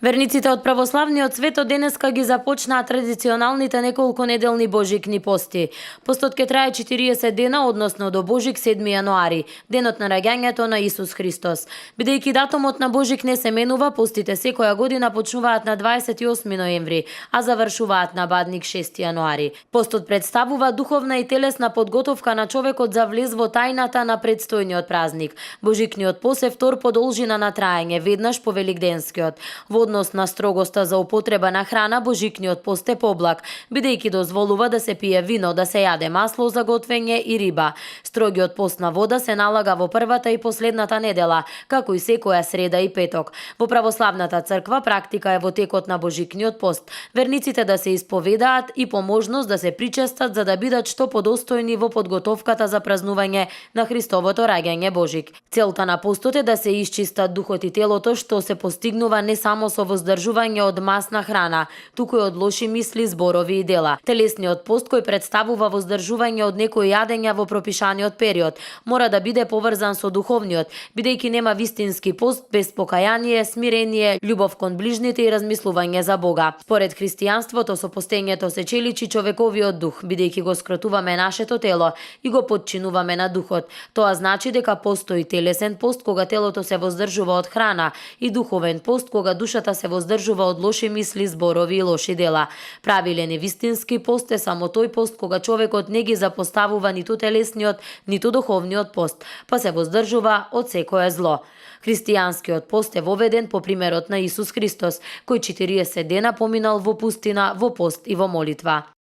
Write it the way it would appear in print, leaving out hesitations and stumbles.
Верниците од православниот свет од денеска ги започнаа традиционалните неколку неделни божикни пости. Постот ќе трае 40 дена, односно до Божик 7 јануари, денот на раѓањето на Исус Христос. Бидејќи датумот на Божик не се менува, постите секоја година почнуваат на 28 ноември, а завршуваат на Бадник 6 јануари. Постот представува духовна и телесна подготовка на човекот за влез во тајната на предстојниот празник. Божикниот пост е втор по должина на траење, веднаш по великденскиот. Во однос на строгоста за употреба на храна, божикниот пост е поблак, бидејќи дозволува да се пие вино, да се јаде масло за готвење и риба. Строгиот пост на вода се налага во првата и последната недела, како и секоја среда и петок. Во православната црква практика е во текот на божикниот пост верниците да се исповедаат и по можност да се причестат за да бидат што подостојни во подготовката за празнување на Христовото раѓање Божик. Целта на постот е да се исчистат духот и телото, што се постигнува не само со воздржување од масна храна, туку и од лоши мисли, зборови и дела. Телесниот пост кој представува воздржување од некои јадења во пропишаниот период мора да биде поврзан со духовниот, бидејќи нема вистински пост без покаяние, смирение, љубов кон ближните и размислување за Бога. Според христијанството со постењето се челичи човековиот дух, бидејќи го скротуваме нашето тело и го подчинуваме на духот. Тоа значи дека постои телесен пост кога телото се воздржува од храна и духовен пост кога душата се воздржува од лоши мисли, зборови и лоши дела. Правилен и вистински пост е само тој пост кога човекот не ги запоставува ниту телесниот, ниту духовниот пост, па се воздржува од секое зло. Христијанскиот пост е воведен по примерот на Исус Христос, кој 40 дена поминал во пустина, во пост и во молитва.